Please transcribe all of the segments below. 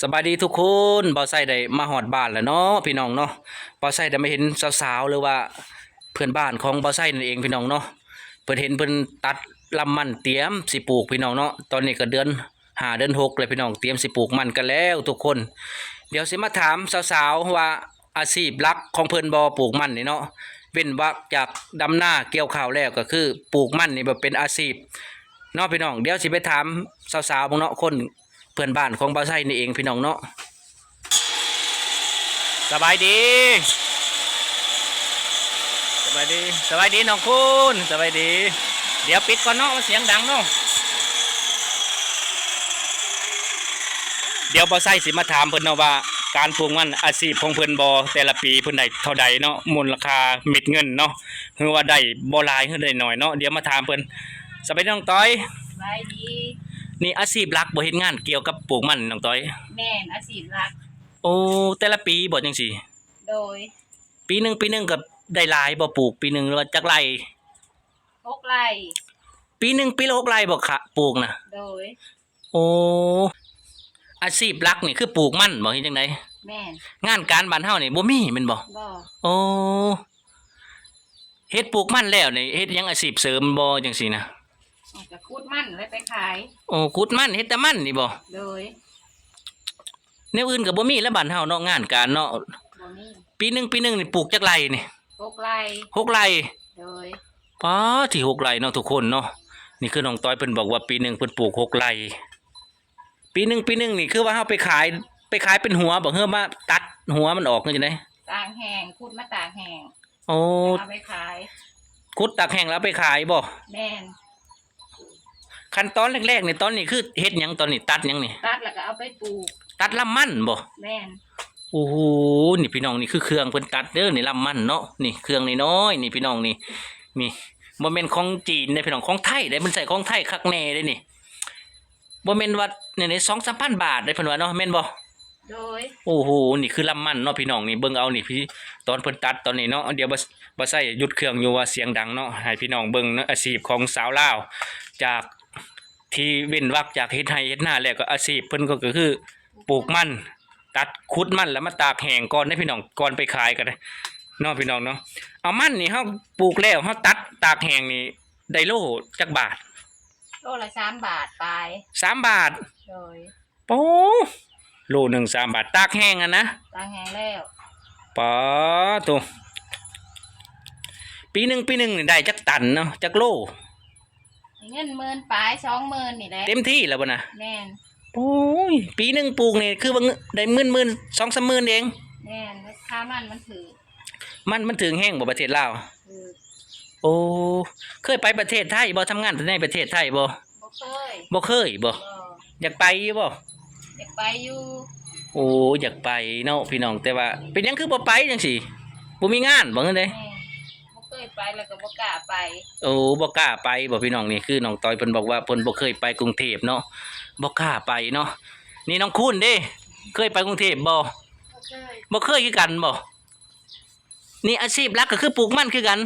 ສະບາຍດີທຸກຄົນ, ບ່າວໄຊໄດ້ມາຮອດບ້ານແລ້ວເນາະພີ່ນ້ອງເນາະ. ບ່າວໄຊໄດ້ມາເຫັນສາວໆ ຫຼືວ່າເພື່ອນບ້ານຂອງບ່າວໄຊນັ້ນເອງພີ່ນ້ອງເນາະ. ເພິ່ນເຫັນເພິ່ນຕັດລຳມັນ ຕຽມຊິປູກພີ່ນ້ອງເນາະ. ຕອນນີ້ກໍເດືອນຫ້າ ເດືອນຫົກແລ້ວພີ່ນ້ອງ, ຕຽມຊິປູກມັນກັນແລ້ວທຸກຄົນ. ດຽວຊິມາຖາມສາວໆວ່າ ອາຊີບຫຼັກຂອງເພິ່ນບໍ່ ປູກມັນນີ້ເນາະ, ເວັ້ນວາກຈາກດຳນາກ່ຽວເຂົ້າແລ້ວ ກໍຄືປູກມັນນີ້ແບບເປັນອາຊີບເນາະພີ່ນ້ອງ. ດຽວຊິໄປຖາມສາວໆເບິ່ງເນາະ, ຄົນເພື່ອນບ້ານຂອງບ່າວໄຊນີ້ເອງພີ່ນ້ອງເນາະ. ສະບາຍດີ ສະບາຍດີ ສະບາຍດີນ້ອງຄູນ, ສະບາຍດີ. ດຽວປິດກ່ອນເນາະ, ມັນສຽງດັງເນາະ. ດຽວບ່າວໄຊຊິມາຖາມເພິ່ນເນາະວ່າ ການປູກມັນອາຊີບຂອງເພິ່ນບໍ່ ແຕ່ລະປີເພິ່ນໄດ້ເທົ່າໃດເນາະ, ມູນລະຄ່າເມັດເງິນເນາະ, ຫຼືວ່າໄດ້ບໍ່ຫຼາຍ ຫຼືໄດ້ໜ້ອຍເນາະ. ດຽວມາຖາມເພິ່ນ. ສະບາຍດີນ້ອງຕ້ອຍ. ສະບາຍດີ. ນີ້ອາຊີບຫຼັກບໍ່ ເຮັດງານກ່ຽວກັບປູກມັນນ້ອງຕ້ອຍ? ແມ່ນ, ອາຊີບຫຼັກ. ໂອ້ ແຕ່ລະປີບໍ່ຈັ່ງຊີ້? ໂດຍ. ປີໜຶ່ງ ປີໜຶ່ງກໍໄດ້ຫຼາຍບໍ່ ປູກປີໜຶ່ງ ຫຼືວ່າຈັກໄລ່? ຫົກໄລ່. ປີໜຶ່ງ ປີລະຫົກໄລ່ບໍ່ ຂະ ປູກນະ? ໂດຍ. ໂອ້ ອາຊີບຫຼັກນີ້ຄືປູກມັນບໍ່ ເຮັດຈັ່ງໃດ? ແມ່ນ. ງານການບ້ານເຮົານີ້ບໍ່ມີແມ່ນບໍ່? ບໍ່. ໂອ້ ເຮັດປູກມັນແລ້ວນີ້ ເຮັດຫຍັງອາຊີບເສີມບໍ່ ຈັ່ງຊີ້ນະ? ກໍຂຸດມັນແລ້ວໄປຂາຍ. ໂອ້ ຂຸດມັນ ເຮັດແຕ່ມັນນີ້ບໍ່? ໂດຍ. ແນວອື່ນກໍບໍ່ມີແລ້ວບ້ານເຮົາເນາະ ງານການເນາະ. ບໍ່ມີ. ປີໜຶ່ງ ປີໜຶ່ງນີ້ປູກຈັກໄລ່ນີ້? ຫົກໄລ່. ຫົກໄລ່. ໂດຍ. ປາດ ທີ່ຫົກໄລ່ເນາະທຸກຄົນເນາະ. ນີ້ຄືນ້ອງຕ້ອຍເພິ່ນບອກວ່າປີໜຶ່ງເພິ່ນປູກຫົກໄລ່. ປີໜຶ່ງ ປີໜຶ່ງນີ້ຄືວ່າເຮົາໄປຂາຍ ໄປຂາຍເປັນຫົວບໍ່ ເຮົາມາຕັດຫົວມັນອອກ ຄືຈັ່ງໃດ? ຕາກແຫ້ງ, ຂຸດມາຕາກແຫ້ງ. ໂອ້ ເອົາໄປຂາຍ. ຂຸດຕາກແຫ້ງແລ້ວເອົາໄປຂາຍບໍ່? ແມ່ນ. ຂັ້ນຕອນແລກໆນີ້ ຕອນນີ້ຄືເຮັດຫຍັງ ຕອນນີ້ຕັດຫຍັງນີ້? ຕັດແລ້ວກໍເອົາໄປປູກ. ຕັດລຳມັນບໍ່? ແມ່ນ. ໂອ້ໂຫ ນີ້ພີ່ນ້ອງ ນີ້ຄືເຄື່ອງເພິ່ນຕັດເດີ ນີ້ລຳມັນເນາະ. ນີ້ເຄື່ອງນ້ອຍໆນີ້ພີ່ນ້ອງ ນີ້ ນີ້ບໍ່ແມ່ນຂອງຈີນເດ້ພີ່ນ້ອງ ຂອງໄທເດ້. ເພິ່ນໃຊ້ຂອງໄທຄັກແນ່ເດ້ນີ້. ບໍ່ແມ່ນວ່າແນວໃດ ສອງສາມພັນບາດເດ້ເພິ່ນວ່າເນາະ ແມ່ນບໍ່? ໂດຍ. ໂອ້ໂຫ ນີ້ຄືລຳມັນເນາະພີ່ນ້ອງ ນີ້ເບິ່ງເອົານີ້ ພີ່ ຕອນເພິ່ນຕັດຕອນນີ້ເນາະ. ດຽວບ່າວ ບ່າວໄຊຢຸດເຄື່ອງຢູ່ວ່າສຽງດັງເນາະ ໃຫ້ພີ່ນ້ອງເບິ່ງເນາະ ອາຊີບຂອງສາວລາວ ຈາກທີ່ເວັ້ນວາກຈາກເຮັດໄຮ່ເຮັດນາແລ້ວ ກໍອາຊີບເພິ່ນກໍ ກໍຄືປູກມັນ ຕັດ ຂຸດມັນ ແລ້ວມາຕາກແຫ້ງກ່ອນເດ້ພີ່ນ້ອງ ກ່ອນໄປຂາຍກໍໄດ້ເນາະພີ່ນ້ອງເນາະ. ເອົາມັນນີ້ເຮົາປູກແລ້ວ ເຮົາຕັດຕາກແຫ້ງນີ້ ໄດ້ໂລຈັກບາດ? ໂລລະສາມບາດປາຍ. ສາມບາດ? ໂດຍ. ໂອ້ ໂລໜຶ່ງສາມບາດ ຕາກແຫ້ງຫັ້ນນະ? ຕາກແຫ້ງແລ້ວ. ປາໂຕ ປີໜຶ່ງ ປີໜຶ່ງນີ້ໄດ້ຈັກຕັນເນາະ ຈັກໂລ? ເງິນໝື່ນປາຍ ສອງໝື່ນນີ້ແຫຼະ ເຕັມທີ່ແລ້ວບໍ່ນະ? ແມ່ນ. ໂອ້ຍ ປີໜຶ່ງປູກນີ້ຄືວ່າໄດ້ໝື່ນ ສອງສາມໝື່ນເອງ? ແມ່ນ. ລາຄາມັນມັນຖືກ. ມັນ ມັນຖືກແຮງບໍ່ປະເທດລາວ? ຖືກ. ໂອ້ ເຄີຍໄປປະເທດໄທບໍ່? ທຳງານແຕ່ໃນປະເທດໄທບໍ່? ບໍ່ເຄີຍ. ບໍ່ເຄີຍບໍ່? ບໍ່. ຢາກໄປຢູ່ບໍ່? ຢາກໄປຢູ່. ໂອ້ ຢາກໄປເນາະພີ່ນ້ອງ ແຕ່ວ່າເປັນຫຍັງຄືບໍ່ໄປຈັ່ງຊີ້? ບໍ່ມີງານບໍ່ ຫຼືໃດ? ແມ່ນ. ບໍ່ເຄີຍໄປແລ້ວກໍບໍ່ກ້າໄປ. ໂອ້ ບໍ່ກ້າໄປບໍ່ພີ່ນ້ອງ? ນີ້ຄືນ້ອງຕ້ອຍເພິ່ນບອກວ່າເພິ່ນບໍ່ເຄີຍໄປກຸງເທບເນາະ ບໍ່ກ້າໄປເນາະ. ນີ້ນ້ອງຄູນເດ້ ເຄີຍໄປກຸງເທບບໍ່? ບໍ່ເຄີຍ. ບໍ່ເຄີຍຄືກັນບໍ່? ນີ້ອາຊີບຫຼັກກໍຄືປູກມັນຄືກັນ.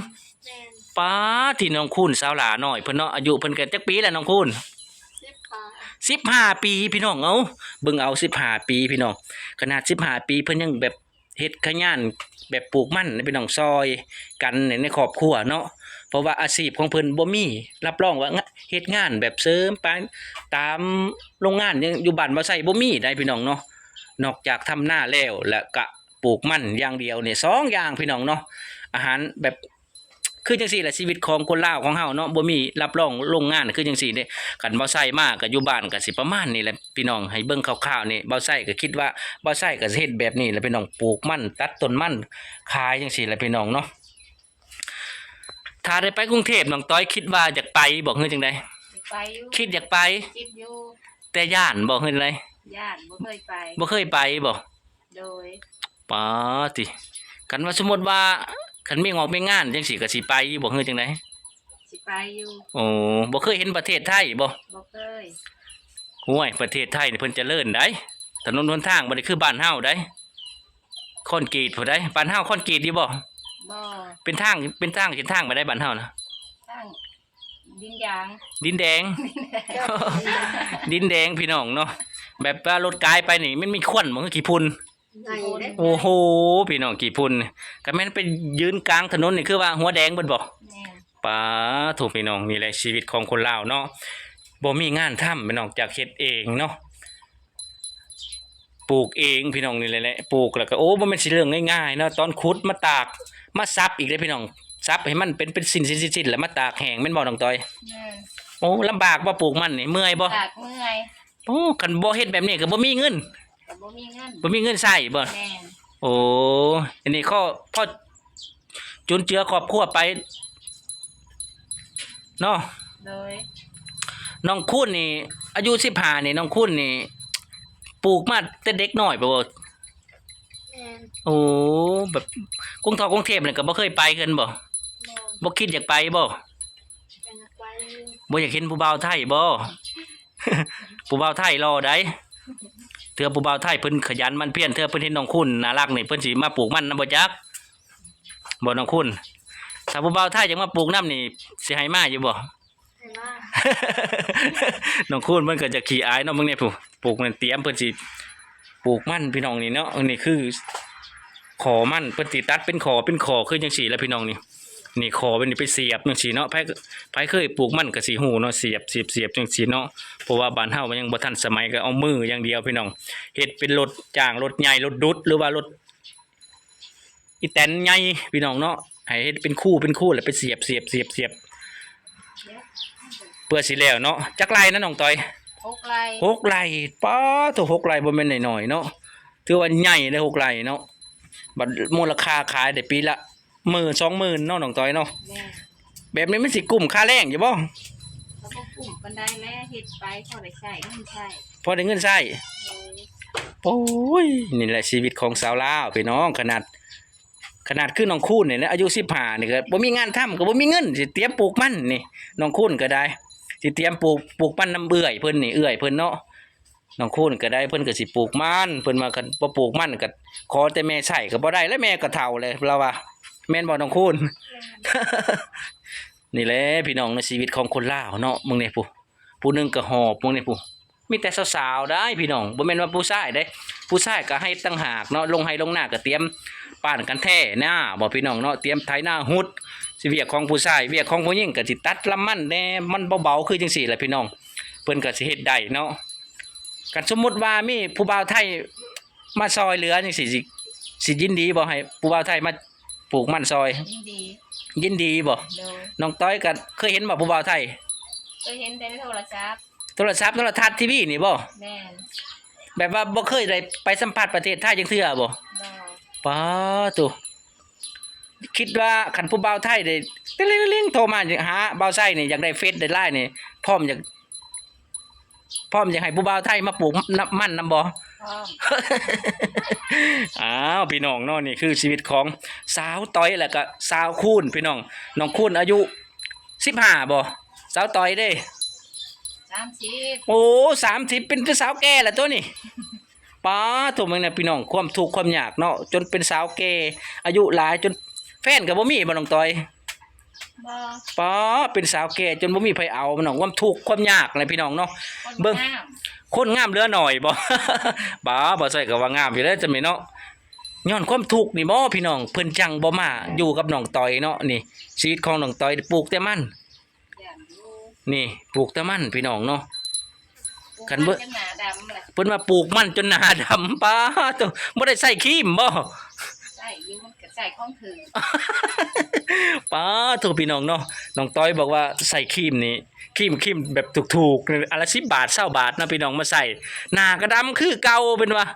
ແມ່ນ. ປາດ ທີ່ນ້ອງຄູນ ສາວຫຼ້ານ້ອຍເພິ່ນເນາະ ອາຍຸເພິ່ນກໍຈັກປີແລ້ວນ້ອງຄູນ? ສິບຫ້າ. ສິບຫ້າປີພີ່ນ້ອງ. ເອົາ ເບິ່ງເອົາ ສິບຫ້າປີພີ່ນ້ອງ ຂະໜາດສິບຫ້າປີເພິ່ນຍັງແບບເຮັດຂະຫຍານແບບປູກມັນນະພີ່ນ້ອງ ຊ່ອຍກັນໃນຄອບຄົວເນາະ. ເພາະວ່າອາຊີບຂອງເພິ່ນບໍ່ມີ ຮັບຮອງວ່າເຮັດງານແບບເສີມໄປຕາມໂຮງງານ ຢູ່ບ້ານບໍ່ໃຊ້ ບໍ່ມີໃດພີ່ນ້ອງເນາະ ນອກຈາກທຳນາແລ້ວ ແລ້ວກະ ປູກມັນຢ່າງດຽວນີ້ ສອງຢ່າງພີ່ນ້ອງເນາະ. ອາຫານແບບ ຄືຈັ່ງຊີ້ແຫຼະ ຊີວິດຂອງຄົນລາວຂອງເຮົາເນາະ ບໍ່ມີຮັບຮອງໂຮງງານ ຄືຈັ່ງຊີ້ເດ້. ຄັນບໍ່ໃຊ້ມາກໍຢູ່ບ້ານກໍຊິປະມານນີ້ແຫຼະພີ່ນ້ອງ ໃຫ້ເບິ່ງຄ່າວໆນີ້ ບໍ່ໃຊ້ກໍຄິດວ່າ ບໍ່ໃຊ້ກໍຊິເຮັດແບບນີ້ແຫຼະພີ່ນ້ອງ ປູກມັນ ຕັດຕົ້ນມັນຂາຍຈັ່ງຊີ້ແຫຼະພີ່ນ້ອງເນາະ. ຖ້າໄດ້ໄປກຸງເທບ ນ້ອງຕ້ອຍຄິດວ່າຢາກໄປບໍ່ ຄືຈັ່ງໃດ? ຢາກໄປຢູ່. ຄິດຢາກໄປ? ຄິດຢູ່. ແຕ່ຢ້ານບໍ່ ຄືຈັ່ງໃດ? ຢ້ານ ບໍ່ເຄີຍໄປ. ບໍ່ເຄີຍໄປບໍ່? ໂດຍ. ປາຕິ ຄັນວ່າສົມມຸດວ່າ ຄັນມີງອກມີງານຈັ່ງຊີ້ກໍຊິໄປຢູ່ບໍ່ ຄືຈັ່ງໃດ? ຊິໄປຢູ່. ໂອ້ ບໍ່ເຄີຍເຫັນປະເທດໄທບໍ່? ບໍ່ເຄີຍ. ໂອ້ຍ ປະເທດໄທນີ້ເພິ່ນຈະເລີນໃດ໋ ຖະໜົນຫົນທາງບໍ່ໄດ້ຄືບ້ານເຮົາໃດ໋ ຄອນກຣີດພຸ້ນໃດ໋. ບ້ານເຮົາຄອນກຣີດຢູ່ບໍ່? ບໍ່. ເປັນທາງ ເປັນທາງ ເສັ້ນທາງໄປໃດບ້ານເຮົານະ? ທາງ ດິນຢາງ ດິນແດງ ດິນແດງພີ່ນ້ອງເນາະ. ແບບວ່າລົດກາຍໄປນີ້ ມັນມີຄວັນບໍ່ ຄືຂີ້ຝຸ່ນ? ໄດ້ເດ້. ໂອ້ໂຫ ພີ່ນ້ອງ ຂີ້ຝຸ່ນ ກະແມ່ນໄປຢືນກາງຖະໜົນນີ້ ຄືວ່າຫົວແດງເບິດບໍ່? ແມ່ນ. ປາໂທ້ ພີ່ນ້ອງ ນີ້ແຫຼະຊີວິດຂອງຄົນລາວເນາະ ບໍ່ມີງານທຳ ພີ່ນ້ອງ ຈັກເຮັດເອງເນາະ ປູກເອງ ພີ່ນ້ອງ ນີ້ແຫຼະ ແຫຼະ ປູກແລ້ວກໍ ໂອ້ ບໍ່ແມ່ນຊິເລື່ອງງ່າຍໆເນາະ ຕອນຂຸດມາຕາກ ມາສັບອີກເດ້ ພີ່ນ້ອງ ສັບໃຫ້ມັນເປັນ ເປັນຊິ້ນໆໆ ແລ້ວມາຕາກແຫ້ງ ແມ່ນບໍ່ ນ້ອງຕ້ອຍ? ແມ່ນ. ໂອ້ ລຳບາກບໍ່ ປູກມັນນີ້ ເມື່ອຍບໍ່? ລຳບາກ ເມື່ອຍ. ໂອ້ ຄັນບໍ່ເຮັດແບບນີ້ກໍບໍ່ມີເງິນ ກໍບໍ່ມີເງິນ ບໍ່ມີເງິນໃຊ້ບໍ່? ແມ່ນ. ໂອ້ ອັນນີ້ກໍພໍຈຸນເຈືອຄອບຄົວໄປເນາະ. ໂດຍ. ນ້ອງຄູນນີ້ອາຍຸສິບຫ້ານີ້ ນ້ອງຄູນນີ້ປູກມາແຕ່ເດັກນ້ອຍບໍ່? ແມ່ນ. ໂອ້ ແບບກຸງທອກກຸງເທບນີ້ກໍບໍ່ເຄີຍໄປເພິ່ນບໍ່? ບໍ່. ບໍ່ຄິດຢາກໄປບໍ່? ກໍຢາກໄປຢູ່. ບໍ່ຢາກເຫັນຜູ້ບ່າວໄທບໍ່? ຜູ້ບ່າວໄທຫຼໍ່ໃດ໋ ເທື່ອຜູ້ບ່າວໄທເພິ່ນຂະຫຍັນໝັ່ນພຽນ ເທື່ອເພິ່ນເຫັນນ້ອງຄູນໜ້າຮັກນີ້ ເພິ່ນຊິມາປູກມັນນຳບໍ່ຈັກ ບໍ່ ນ້ອງຄູນ? ຖ້າຜູ້ບ່າວໄທຢາກມາປູກນຳນີ້ ຊິໃຫ້ມາຢູ່ບໍ່? ໃຫ້ມາ. ນ້ອງຄູນເພິ່ນກໍຈະຂີ້ອາຍເນາະ ເບິ່ງແດ່ຜູ້ ປູກມັນ ຕຽມເພິ່ນຊິປູກມັນ ພີ່ນ້ອງ ນີ້ເນາະ ນີ້ຄື ຂໍມັນ ເພິ່ນຊິຕັດເປັນຂໍ້ເປັນຂໍ້ຄືຈັ່ງຊີ້ແຫຼະ ພີ່ນ້ອງນີ້. ນີ້ຂໍ້ມັນນີ້ໄປສຽບຈັ່ງຊີ້ເນາະ ໃຜ ໃຜເຄີຍປູກມັນກໍຊິຮູ້ເນາະ ສຽບ ສຽບ ສຽບຈັ່ງຊີ້ເນາະ ເພາະວ່າບ້ານເຮົາມັນຍັງບໍ່ທັນສະໄໝ ກໍເອົາມືຢ່າງດຽວ ພີ່ນ້ອງ ເຮັດເປັນລົດຈ້າງ ລົດໃຫຍ່ ລົດດຸດ ຫຼືວ່າລົດອີແຕນໃຫຍ່ ພີ່ນ້ອງເນາະ ໃຫ້ເຮັດເປັນຄູເປັນຄູ ແລ້ວໄປສຽບ ສຽບ ສຽບ ສຽບ ເພື່ອຊິແລ້ວເນາະ. ຈັກໄຮ່ນະ ນ້ອງຕ້ອຍ? ຫົກໄຮ່. ຫົກໄຮ່ ປາໂທ້ ຫົກໄຮ່ບໍ່ແມ່ນນ້ອຍໆເນາະ ຖືວ່າໃຫຍ່ເດ້ ຫົກໄຮ່ເນາະ ບັດມູນລະຄ່າຂາຍໄດ້ປີລະໝື່ນ ສອງໝື່ນເນາະ ນ້ອງຕ້ອຍເນາະ. ແມ່ນ. ແບບນີ້ມັນຊິກຸ້ມຄ່າແຮງຢູ່ບໍ່? ກໍບໍ່ກຸ້ມປານໃດແຫຼະ ເຮັດໄປພໍໄດ້ໃຊ້ເງິນໃຊ້ ພໍໄດ້ເງິນໃຊ້. ໂດຍ. ໂອ້ຍ ນີ້ແຫຼະຊີວິດຂອງຊາວລາວ ພີ່ນ້ອງ ຂະໜາດ ຂະໜາດຄືນ້ອງຄູນນີ້ນະ ອາຍຸສິບຫ້ານີ້ກໍບໍ່ມີງານທຳ ກໍບໍ່ມີເງິນ ຊິຕຽມປູກມັນນີ້ ນ້ອງຄູນກໍໄດ້ ຊິຕຽມປູກ ປູກມັນນຳເອື້ອຍເພິ່ນນີ້ ເອື້ອຍເພິ່ນເນາະ. ນ້ອງຄູນກໍໄດ້ ເພິ່ນກໍຊິປູກມັນ ເພິ່ນວ່າຄັນບໍ່ປູກມັນກໍຂໍແຕ່ແມ່ໃຊ້ກໍບໍ່ໄດ້ແລ້ວ ແມ່ກໍເຖົ້າແລ້ວລາວວ່າ ແມ່ນບໍ່ນ້ອງຄູນ? ແມ່ນ. ນີ້ແຫຼະພີ່ນ້ອງເນາະ ຊີວິດຂອງຄົນລາວເນາະ ເບິ່ງແດ່ຜູ້ ຜູ້ໜຶ່ງກໍຫອບ ເບິ່ງແດ່ຜູ້ ມີແຕ່ສາວໆໄດ໋ພີ່ນ້ອງ ບໍ່ແມ່ນວ່າຜູ້ຊາຍເດ້ ຜູ້ຊາຍກໍເຮັດຕ່າງຫາກເນາະ ລົງໄຮ່ລົງນາກໍຕຽມປານກັນແທ້ນາ ບໍ່ພີ່ນ້ອງເນາະ ຕຽມໄຖນາຮຸດ ຊິວຽກຂອງຜູ້ຊາຍ ວຽກຂອງຜູ້ຍິງກໍຊິຕັດລຳມັນແດ່ ມັນເບົາໆ ຄືຈັ່ງຊີ້ແຫຼະພີ່ນ້ອງ ເພິ່ນກໍຊິເຮັດໄດ້ເນາະ. ຄັນສົມມຸດວ່າມີຜູ້ບ່າວໄທມາຊ່ອຍເຫຼືອຈັ່ງຊີ້ ຊິ ຊິຍິນດີບໍ່ ໃຫ້ຜູ້ບ່າວໄທມາ ປູກມັນຊ່ອຍ? ຍິນດີ. ຍິນດີບໍ່? ໂດຍ. ນ້ອງຕ້ອຍກໍເຄີຍເຫັນບໍ່ຜູ້ບ່າວໄທ? ເຄີຍເຫັນແຕ່ໃນໂທລະສັບ. ໂທລະສັບ ໂທລະທັດ ທີວີນີ້ບໍ່? ແມ່ນ. ແບບວ່າບໍ່ເຄີຍໄດ້ໄປສຳຜັດປະເທດໄທຈັກເທື່ອບໍ່? ບໍ່. ປາໂທ້ ຄິດວ່າຄັນຜູ້ບ່າວໄທໄດ້ຕິລິລິງໂທມາຫາບ່າວໄຊນີ້ ຢາກໄດ້ເຟສໄດ້ລາຍນີ້ ພ້ອມຢາກ ພ້ອມຢາກໃຫ້ຜູ້ບ່າວໄທມາປູກນຳ ມັນນຳບໍ່? ພ້ອມ. ອ້າວ ພີ່ນ້ອງເນາະ ນີ້ຄືຊີວິດຂອງສາວຕ້ອຍ ແລ້ວກໍສາວຄູນ ພີ່ນ້ອງ. ນ້ອງຄູນອາຍຸສິບຫ້າບໍ່? ສາວຕ້ອຍເດ້? ສາມສິບ. ໂອ້ ສາມສິບ ເປັນ ເປັນສາວແກ່ແລ້ວຕົວນີ້. ປາໂທ້ ເບິ່ງແດ່ພີ່ນ້ອງ ຄວາມທຸກຄວາມຍາກເນາະ ຈົນເປັນສາວແກ່ ອາຍຸຫຼາຍ ຈົນແຟນກໍບໍ່ມີບໍ່ ນ້ອງຕ້ອຍ? ບໍ່. ປາ ເປັນສາວແກ່ຈົນບໍ່ມີໃຜເອົາ ພີ່ນ້ອງ ຄວາມທຸກຄວາມຍາກແຫຼະພີ່ນ້ອງເນາະ. ຄົນງາມ. ເບິ່ງ ຄົນງາມເຫຼືອໜ້ອຍບໍ່? ປາ ບໍ່ໃສ່ກໍວ່າງາມຢູ່ແລ້ວ ຈັ່ງນີ້ເນາະ. ຍ້ອນຄວາມທຸກນີ້ບໍ່ພີ່ນ້ອງ ເພິ່ນຈັ່ງບໍ່ມາຢູ່ກັບນ້ອງຕ້ອຍເນາະ. ນີ້ຊີວິດຂອງນ້ອງຕ້ອຍ ປູກແຕ່ມັນ ນີ້ປູກແຕ່ມັນພີ່ນ້ອງເນາະ. ຄັນເບິ່ງ ເພິ່ນວ່າປູກມັນຈົນໜ້າດຳ. ປາໂທ້ ບໍ່ໄດ້ໃຊ້ຄຣີມບໍ່? ໃຊ້ຢູ່ ມັນກໍໃຊ້ຂອງຖືກ. ປາໂທ້ ພີ່ນ້ອງເນາະ ນ້ອງຕ້ອຍບອກວ່າໃຊ້ຄຣີມນີ້ ຄຣີມ ຄຣີມແບບຖືກໆ ອັນລະສິບບາດ ຊາວບາດເນາະ ພີ່ນ້ອງ ມາໃຊ້ ໜ້າກໍດຳຄືເກົ່າ ເພິ່ນວ່າ.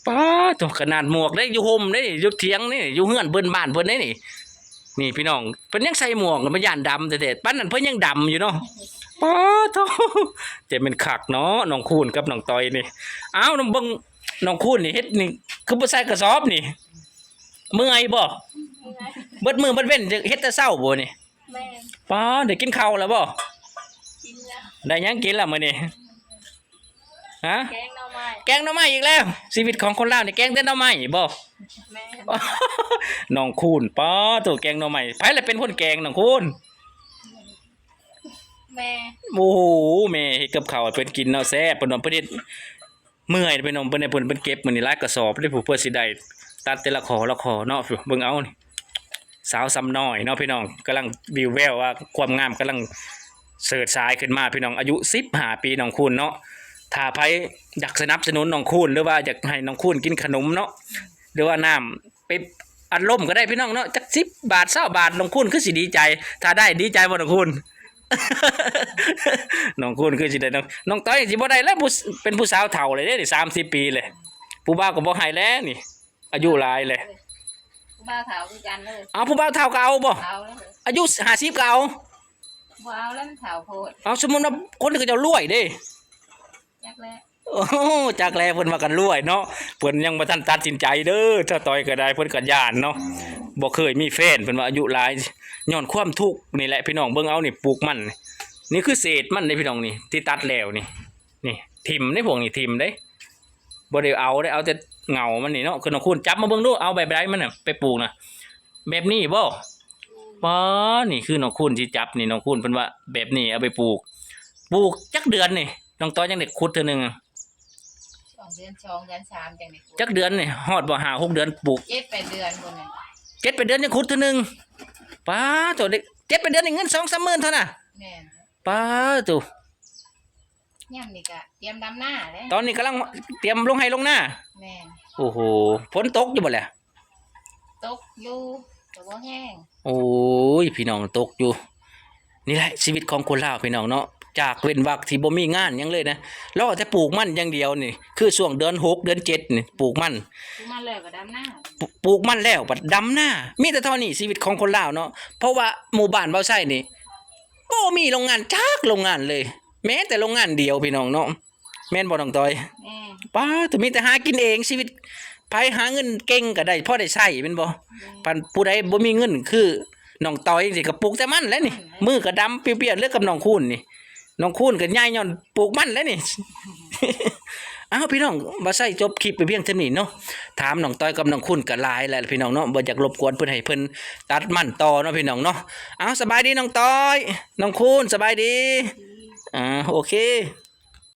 ປາໂທ້ ຂະໜາດໝວກເດ້ ຢູ່ຮົ່ມເດ້ ຢູ່ຖຽງນີ້ ຢູ່ເຮືອນເພິ່ນ ບ້ານເພິ່ນເດ້ນີ້. ນີ້ພີ່ນ້ອງ ເພິ່ນຍັງໃສ່ໝວກ ມັນຢ້ານດຳແທ້ໆ ປານນັ້ນເພິ່ນຍັງດຳຢູ່ເນາະ. ປາໂທ້ ແຕ່ແມ່ນຄັກເນາະ ນ້ອງຄູນກັບນ້ອງຕ້ອຍນີ້. ອ້າວ ເບິ່ງນ້ອງຄູນນີ້ເຮັດນີ້ ຄືບໍ່ໃສ່ກະສອບນີ້ ເມື່ອຍບໍ່? ເມື່ອຍ. ເບິດມື້ເບິດເວັນເຮັດແຕ່ເຊົ້າບໍ່ນີ້? ແມ່ນ. ປາ ໄດ້ກິນເຂົ້າແລ້ວບໍ່? ກິນແລ້ວ. ໄດ້ຫຍັງກິນລະມື້ນີ້? ຮະ? ແກງໜໍ່ໄມ້. ແກງໜໍ່ໄມ້ອີກແລ້ວ. ຊີວິດຂອງຄົນລາວນີ້ແກງແຕ່ໜໍ່ໄມ້ບໍ່? ແມ່ນ. ນ້ອງຄູນ ປາໂທ້ ແກງໜໍ່ໄມ້ ໃຜລະເປັນຄົນແກງ ນ້ອງຄູນ? ແມ່ ໂອ້ໂຫ ແມ່ເຮັດກັບເຂົ້າໃຫ້ເພິ່ນກິນເນາະ ແຊບ ເພິ່ນວ່າເພິ່ນເຮັດ ເມື່ອຍ ເພິ່ນວ່າເພິ່ນ ເພິ່ນ ເພິ່ນເກັບມື້ນີ້ຫຼາຍກະສອບເດ້ ຜູ້ເພື່ອຊິໄດ້ຕັດແຕ່ລະຂໍ້ລະຂໍ້ເນາະ ເບິ່ງເອົານີ້ ສາວຊຳນ້ອຍເນາະພີ່ນ້ອງ ກຳລັງວິວແວວວ່າຄວາມງາມກຳລັງເສີດສາຍຂຶ້ນມາພີ່ນ້ອງ ອາຍຸສິບຫ້າປີ ນ້ອງຄູນເນາະ ຖ້າໃຜຢາກສະໜັບສະໜູນນ້ອງຄູນ ຫຼືວ່າຢາກໃຫ້ນ້ອງຄູນກິນຂະໜົມເນາະ ຫຼືວ່ານ້ຳ ໄປອັດລົມກໍໄດ້ພີ່ນ້ອງເນາະ ຈັກສິບບາດ ຊາວບາດ ນ້ອງຄູນຄືຊິດີໃຈ ຖ້າໄດ້ດີໃຈບໍ່ນ້ອງຄູນ? ນ້ອງຄູນຄືຊິໄດ້ ນ້ອງ ນ້ອງຕ້ອຍຊິບໍ່ໄດ້ແລ້ວ ຜູ້ ເປັນຜູ້ສາວເຖົ້າແລ້ວເດ້ ສາມສິບປີແລ້ວ ຜູ້ບ່າວກໍບໍ່ໃຫ້ແລ້ວນີ້ ອາຍຸຫຼາຍແລ້ວ ຜູ້ບ່າວເຖົ້າຄືກັນເລີຍ ເອົາ ຜູ້ບ່າວເຖົ້າກໍເອົາບໍ່? ເອົາແລ້ວ ອາຍຸຫ້າສິບກໍເອົາ ບໍ່ເອົາແລ້ວ ມັນເຖົ້າໂພດ ເອົາ ສົມມຸດວ່າຄົນເຂົາເຈົ້າລວຍເດ້ ຈັກແລ້ວ ໂອ້ ຈັກແລ້ວ ເພິ່ນວ່າກັນລວຍເນາະ ເພິ່ນຍັງບໍ່ທັນຕັດສິນໃຈເດີ ສາວຕ້ອຍກໍໄດ້ ເພິ່ນກໍຢ້ານເນາະ ບໍ່ເຄີຍມີແຟນ ເພິ່ນວ່າອາຍຸຫຼາຍ ຍ້ອນຄວາມທຸກນີ້ແຫຼະພີ່ນ້ອງ ເບິ່ງເອົານີ້ ປູກມັນ ນີ້ຄືເສດມັນເດ້ພີ່ນ້ອງນີ້ ທີ່ຕັດແລ້ວນີ້ ນີ້ ຖິ້ມເດ້ ພວກນີ້ຖິ້ມເດ້ ບໍ່ໄດ້ເອົາເດ້ ເອົາແຕ່ເຫງົ້າມັນນີ້ເນາະ ຄືນ້ອງຄູນຈັບມາເບິ່ງດູ ເອົາແບບໃດມັນນະ ໄປປູກນະ ແບບນີ້ບໍ່? ປາ ນີ້ຄືນ້ອງຄູນຊິຈັບນີ້ ນ້ອງຄູນເພິ່ນວ່າແບບນີ້ເອົາໄປປູກ ປູກຈັກເດືອນນີ້ ນ້ອງຕ້ອຍຈັ່ງໄດ້ຂຸດເທື່ອໜຶ່ງ? ສອງເດືອນ ສອງເດືອນ ສາມຈັ່ງໄດ້ຂຸດ ຈັກເດືອນນີ້ ຮອດບໍ່ ຫ້າຫົກເດືອນປູກ ເຈັດແປດເດືອນພຸ້ນນະ ເຈັດແປດເດືອນຍັງຂຸດເທື່ອໜຶ່ງ ປາໂຕ ເຈັດແປດເດືອນນີ້ເງິນສອງສາມໝື່ນເທົ່ານັ້ນ ແມ່ນ ປາໂຕ ຍາມນີ້ກະຕຽມດຳນາແຫຼະ ຕອນນີ້ກຳລັງຕຽມລົງໄຮ່ລົງນາ ແມ່ນ ໂອ້ໂຫ ຝົນຕົກຢູ່ບໍ່ແຫຼະ? ຕົກຢູ່ ກໍບໍ່ແຮງ ໂອ້ຍ ພີ່ນ້ອງ ຕົກຢູ່ ນີ້ແຫຼະຊີວິດຂອງຄົນລາວພີ່ນ້ອງເນາະ ຈາກເວັ້ນວັກທີ່ບໍ່ມີງານຫຍັງເລີຍນະ ລໍແຕ່ປູກມັນຢ່າງດຽວນີ້ ຄືຊ່ວງເດືອນຫົກເດືອນເຈັດນີ້ ປູກມັນ ປູກມັນແລ້ວກໍດຳນາ ປູກມັນແລ້ວບັດດຳນາ ມີແຕ່ເທົ່ານີ້ຊີວິດຂອງຄົນລາວເນາະ ເພາະວ່າໝູ່ບ້ານເວົ້າໄຊນີ້ ບໍ່ມີໂຮງງານຈັກໂຮງງານເລີຍ ແມ້ແຕ່ໂຮງງານດຽວພີ່ນ້ອງເນາະ ແມ່ນບໍ່ນ້ອງຕ້ອຍ? ແມ່ນ ປາໂຕ ມີແຕ່ຫາກິນເອງ ຊີວິດໃຜຫາເງິນເກັ່ງກໍໄດ້ ພໍໄດ້ໃຊ້ແມ່ນບໍ່? ແມ່ນ ຄັນຜູ້ໃດບໍ່ມີເງິນຄືນ້ອງຕ້ອຍຈັ່ງຊີ້ ກໍປູກແຕ່ມັນແຫຼະນີ້ ອືມ ມືກໍດຳປ່ຽວໆ ເຫຼືອກັບນ້ອງຄູນນີ້ ນ້ອງຄູນກໍໃຫຍ່ຍ້ອນປູກມັນແຫຼະນີ້ ອ້າວ ພີ່ນ້ອງ ບ່າວໄຊຈົບຄລິບໄປພຽງເທົ່ານີ້ເນາະ ຖາມນ້ອງຕ້ອຍກັບນ້ອງຄູນກໍຫຼາຍແລ້ວພີ່ນ້ອງເນາະ ບໍ່ຢາກລົບກວນເພິ່ນ ໃຫ້ເພິ່ນຕັດມັນຕໍ່ເນາະພີ່ນ້ອງເນາະ ອ້າວ ສະບາຍດີນ້ອງຕ້ອຍ ນ້ອງຄູນ ສະບາຍດີ ອືມ ອ່າ ໂອເຄ.